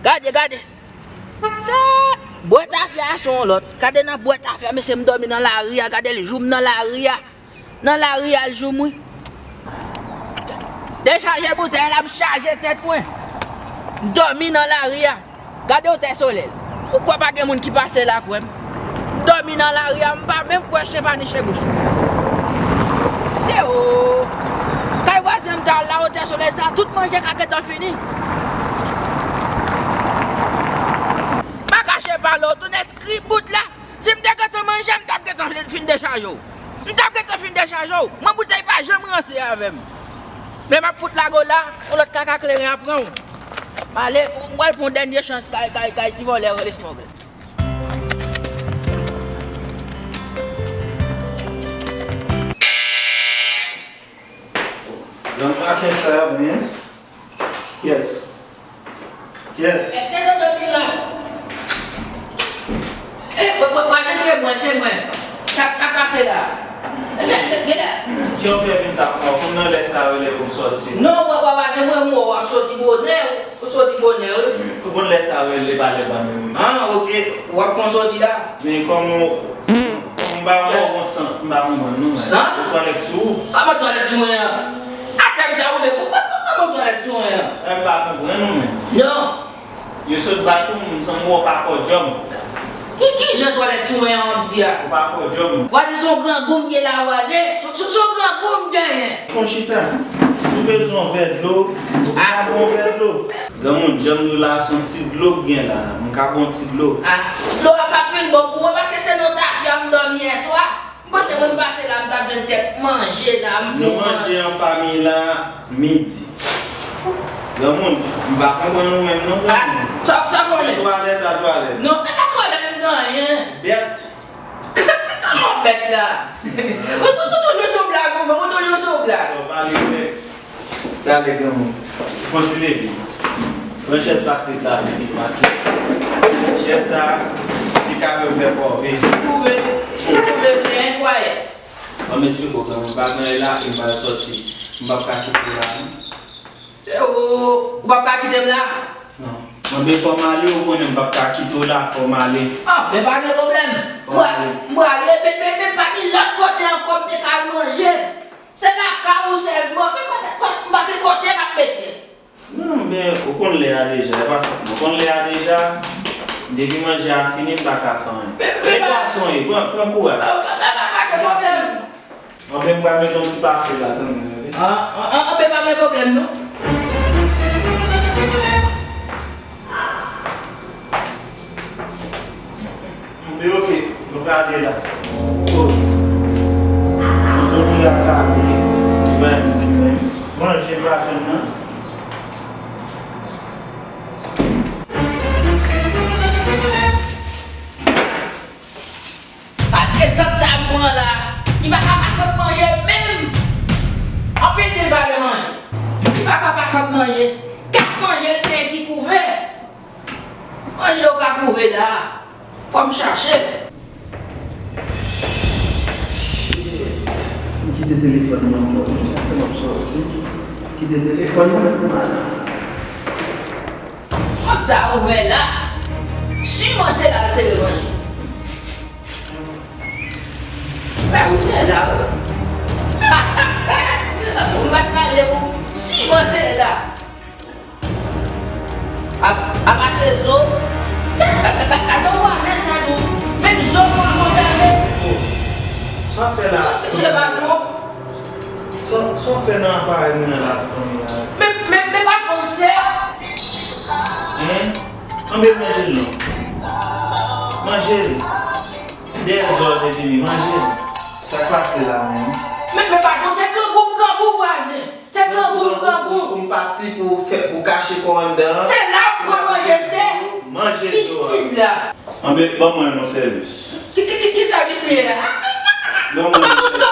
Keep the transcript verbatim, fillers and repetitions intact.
Gade, gade. Sa, bwè tafya a se yon lòt. Gade nan bwè tafya, mesye, m dòmi nan lari a. Gade l jou m nan lari a. Nan lari a l jou m, wi. Dechaje boutèy la, m chaje tèt mwen. M dòmi nan lari a. Gade wotè solèy. Ou kwè pa gen moun ki pase la k wè m? M dòmi nan lari a, m pa menm kwè chen pa niche bouch. Se o. Kay vwazen m t al la, wotè solèy sa, tout manje ka gentan fini. Pa kache pale w, tou nèt kri bout la. Si m te gentan manje, m t ap gentan fin dechaje w. M t ap gentan fin dechaje w. Mwen, boutèy pa janm ranse avè m. Men m ap fout lage w la, yon lòt kaka kleren ap pran w. M ale, m pral pran yon dènye chans kay, kay, kay ti vòlè rele Smogl. Nan mache sa, men. Yes. Yes. Se Dodo Milan. Eh, wa-, wa-, wazen, se mwen, se mwen. Sa, sa pase la? Gade, gade. Ki w fè vin sa pran? Ou konn nan lè sa yo lè pou m sòti? Non, wa-, wa-, wazen, mwen, mwen, w ap sòti bonè, ou sòti bonè, wi. Ou konn lè sa yo lè pa lè ban m, wi. Ah, ok. W ap fè yon sòti la? Men kòman w M ba w yon sant, m ba w yon non, men. Sant? Ou twalèt sou ou? Kòman twalèt sou mwen an? Atè m te woule, kò-, kò-, kò-, kòman twalèt sou mwen an? M pa konprann ou, men. Non. Yo sot bat ou, m sanm wè w pa kòdyòm. Ki, ki jan twalèt sou mwen an w ap di a? Ou pa kòdyòm. Wazen, se yon grangou m gen la, wazen. Se, se, se yon grangou m genyen. Fon chita. Si w bezwen yon vè dlo, ou ka pran yon vè dlo. Granmoun, jan m di w la, se yon ti dlo k gen la. M ka ba w yon ti dlo. Ah, dlo a p ap fin bon pou mwen, paske se nan tafya m dòmi yè swa. M panse mwen m pase la, m t ap jwenn kèk manje la, m fè yon manje. Nou manje an fanmi la, midi. Granmoun, m pa konprann ou menm non, granmoun. Ah, sa, sa konnen? Twalèt a twalèt. Non, e pa twalèt m gen anyen. Bèt. Kòman bèt la? Ou tou, tou, toujou sou blag, ou menm, ou toujou sou blag. Bon, pale frè. Gade granmoun. Fon ti leve. Pran chèz plastik la, vini, paske chèz sa, li ka fè m fè kòve. Twouve, twouve, se enkwayab. Ban m esplike w, granmoun, pa gen anyen la, e m pral sòti. M p ap ka kite w la, non. Se ou, ou p ap ka kite m la? Non. Mwen, men fò m ale, ou konnen m p ap ka kite w la, fò m ale. Ah, men pa gen pwoblèm. Fò m ale. Mwen, mwen ale, men, men, men pa gen lòt kote ankò m te ka al manje. Se lakay ou sèlman. Men kote, kote, m pa gen kote m ap mete. Non, men ou konn lè a deja, e pa fòt mwen. Ou konn lè a deja, depi manje a fini, m pa ka fè anyen. Men, men, men pa gason ye, pran, pran kouraj. Ah, pa, pa, pa, pa gen pwoblèm. Anben, m pral mete yon ti pafe la, tann mwen, wi. Ah, ah, ah, anben, pa gen pwoblèm, non. Anben, oke, nou prale la. Toast. Anben, nou prale. Mwen, m di mwen, manje pa jwenn nan. Paske sant sa m pran la, li pa ka pa sant manje menm. Anpil di l pa gen manje. Li pa ka pa sant manje. Gad manje l gen ki kouve. Manje yo ka kouve la. Fò m chache. Shit. M kite telefòn mwen ankò. Mwen chache m ap sòti. Kite telefòn mwen. Kòb sa ouvè la. Siman se la l sere manje. Mwen se la, wi. M pa t pale pou siman se la. A, a pase zo. Gade wazen sa tou. Menm zo pou l konsève. Sa w ap fè la? Se patwon. Sa, sa w fè nan aparèy mwen an la, kounye a? Men, men, men pa panse. Hein? Anben manje l non. Manje l. Dèzòd epi li manje l. Sa k pase la menm? Men, men pa panse grangou m grangou vwazen. Se grangou m grangou. Pou m pati pou fè, pou kache kò anndan. Se la w pran manje se. Manje zo a. Pitit la. Anben, ban mwen yon sèvis. Ki, ki, ki, ki sèvis li ye la? Ban mwen yon sèvis.